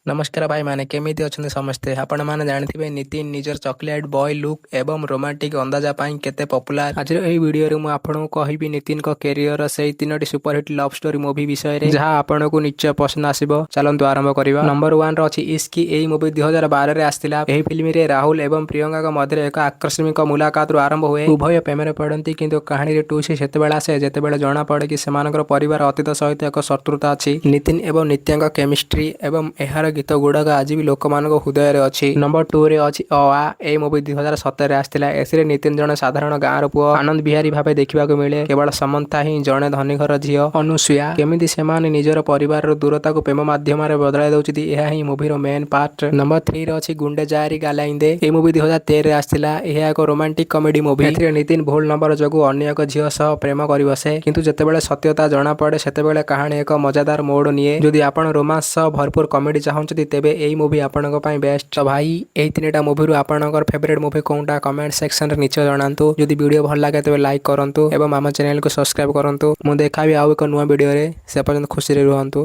ନମସ୍କାର ଭାଇମାନେ, କେମିତି ଅଛନ୍ତି ସମସ୍ତେ? ଆପଣମାନେ ଜାଣିଥିବେ ନିତିନ ନିଜର ଚକୋଲେଟ୍ ବୟ ଲୁକ୍ ଏବଂ ରୋମାଣ୍ଟିକ୍ ଅନ୍ଦାଜ ପାଇଁ କେତେ ପପୁଲାର। ଆଜିର ଏହି ଭିଡିଓରେ ମୁଁ ଆପଣଙ୍କୁ କହିବି ନିତିନଙ୍କ କ୍ୟାରିୟରର ସେଇ ତିନୋଟି ସୁପରହିଟ୍ ଲଭ୍ ଷ୍ଟୋରି ମୁଭି ବିଷୟରେ, ଯାହା ଆପଣଙ୍କୁ ନିଶ୍ଚୟ ପସନ୍ଦ ଆସିବ। ଚାଲନ୍ତୁ ଆରମ୍ଭ କରିବା। ନମ୍ବର 1ରେ ଅଛି ଇସ୍କି। ଏହି ମୁଭି 2012ରେ ଆସିଥିଲା। ଏହି ଫିଲ୍ମରେ ରାହୁଲ ଏବଂ ପ୍ରିୟଙ୍କାଙ୍କ ମଧ୍ୟରେ ଏକ ଆକସ୍ମିକ ମୁଲାକାତରୁ ଆରମ୍ଭ ହୁଏ। ଉଭୟ ପ୍ରେମରେ ପଡ଼ନ୍ତି, କିନ୍ତୁ କାହାଣୀରେ ଟ୍ୱିଷ୍ଟ ସେତେବେଳେ ଆସେ ଯେତେବେଳେ ଜଣାପଡ଼େ କି ସେମାନଙ୍କର ପରିବାର ଅତୀତ ସହିତ ଏକ ଶତ୍ରୁତା ଅଛି। ନିତିନ ଏବଂ ନିତ୍ୟାଙ୍କ କେମିଷ୍ଟ୍ରି ଏବଂ ଏହାର ଗୀତ ଗୁଡ଼ାକ ଆଜି ବି ଲୋକମାନଙ୍କ ହୃଦୟରେ ଅଛି। ନମ୍ବର 2ରେ ଅଛି ଅ ଆ। ଏହି ମୁଭି 2017ରେ ଆସିଥିଲା। ଏଥିରେ ନିତିନ ଜଣେ ସାଧାରଣ ଗାଁର ପୁଅ ଆନନ୍ଦ ବିହାରୀ ଭାବେ ଦେଖିବାକୁ ମିଳେ। କେବଳ ସମନ୍ଥା ହିଁ ଜଣେ ଧନୀ ଘର ଝିଅ ଅନୁସୂୟା। କେମିତି ସେମାନେ ନିଜର ପରିବାରର ଦୂରତାକୁ ପ୍ରେମ ମାଧ୍ୟମରେ ବଦଳାଇ ଦେଉଛନ୍ତି, ଏହା ହିଁ ମୁଭିର ମେନ୍ ପାର୍ଟ। ନମ୍ବର 3ରେ ଅଛି ଗୁଣ୍ଡେ ଜାରି ଗାଲାଇନ୍ଦେ। ଏହି ମୁଭି 2013ରେ ଆସିଥିଲା। ଏହା ଏକ ରୋମାଣ୍ଟିକ କମେଡି ମୁଭି। ଏଥିରେ ନିତିନ ଭୁଲ ନମ୍ବର ଯୋଗୁଁ ଅନ୍ୟ ଏକ ଝିଅ ସହ ପ୍ରେମ କରିବସେ, କିନ୍ତୁ ଯେତେବେଳେ ସତ୍ୟତା ଜଣାପଡ଼େ, ସେତେବେଳେ କାହାଣୀ ଏକ ମଜାଦାର ମୋଡ଼ ନିଏ। ଯଦି ଆପଣ ରୋମାନ୍ସ ସହ ଭରପୁର କମେଡି ଚାହୁଁଛନ୍ତି, ତେବେ ଏହି ମୁଭି ଆପଣଙ୍କ ପାଇଁ ବେଷ୍ଟ। ତ ଭାଇ, ଏହି ତିନିଟା ମୁଭିରୁ ଆପଣଙ୍କର ଫେଭରେଟ୍ ମୁଭି କୋଉଟା, କମେଣ୍ଟ ସେକ୍ସନରେ ନିଶ୍ଚୟ ଜଣାନ୍ତୁ। ଯଦି ଭିଡ଼ିଓ ଭଲ ଲାଗେ, ତେବେ ଲାଇକ୍ କରନ୍ତୁ ଏବଂ ଆମ ଚ୍ୟାନେଲକୁ ସବସ୍କ୍ରାଇବ କରନ୍ତୁ। ମୁଁ ଦେଖାବି ଆଉ ଏକ ନୂଆ ଭିଡ଼ିଓରେ। ସେ ପର୍ଯ୍ୟନ୍ତ ଖୁସିରେ ରୁହନ୍ତୁ।